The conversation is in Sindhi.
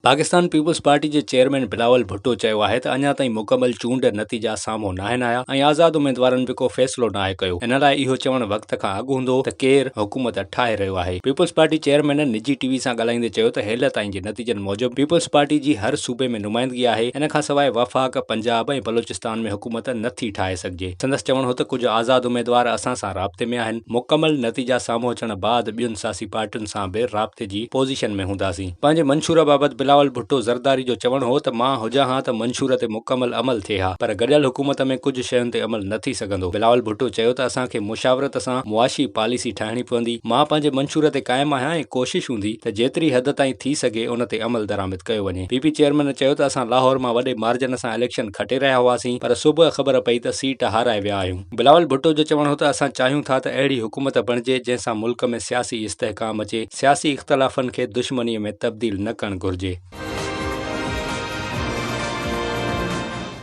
پاڪستان پيپلز پارٽي جي چيئرمين بلاول ڀٽو چيو آهي ته اڃا تائين مڪمل چونڊ نتيجا سامهون ناهن آيا ۽ آزاد اميدوارن به ڪو فيصلو ناهي ڪيو، ان لاء اهو چوڻ وقت کان اڳ هوندو ته ڪير حڪومت ٺاهي رهيو آهي. پيپلز پارٽي چيئرمين نجي ٽي وي سان ڳالهائيندي چيو ته هيل تائين جي نتيجن موجب پيپلز پارٽي جي هر صوبي ۾ نمائندگي آهي، ان کانسواء وفاق، پنجاب ۽ بلوچستان ۾ حڪومت نه ٿي ٺاهي سگهجي. سندس چوڻ هو ته ڪجهه آزاد اميدوار اسان سان رابطي ۾ آهن، مڪمل نتيجا سامهون اچڻ بعد ٻين سياسي پارٽين سان به رابطي جي پوزيشن ۾ هونداسين. پنهنجي منشور بابت بلاول ڀٽو زرداري جو چوڻ هو ته مان هجان ها ته منشور تي مڪمل عمل ٿئي ها پر گڏيل حڪومت ۾ ڪجهه شين تي عمل نه ٿي سگهندو. بلاول ڀٽو چيو ته اسان کي مشاورت سان معاشي پاليسي ٺاهڻي پوندي، مان پنهنجي منشور تي قائم آهيان ۽ ڪوشش هوندي ته جيتري حد تائين ٿي سگهي ان تي عمل درآمد ڪيو وڃي. پي پي چيئرمين چيو ته اسان لاهور مان وڏي مارجن سان اليڪشن کٽي رهيا هئاسين پر صبح خبر پئي ته سيٽ هارائي ويا آهيون. بلاول ڀٽو جو چوڻ هو ته اسان چاهيون ٿا ته اهڙي حڪومت بڻجي جنهن سان ملڪ ۾ سياسي استحڪام اچي، سياسي اختلافن کي دشمني ۾ تبديل نه ڪرڻ گهرجي.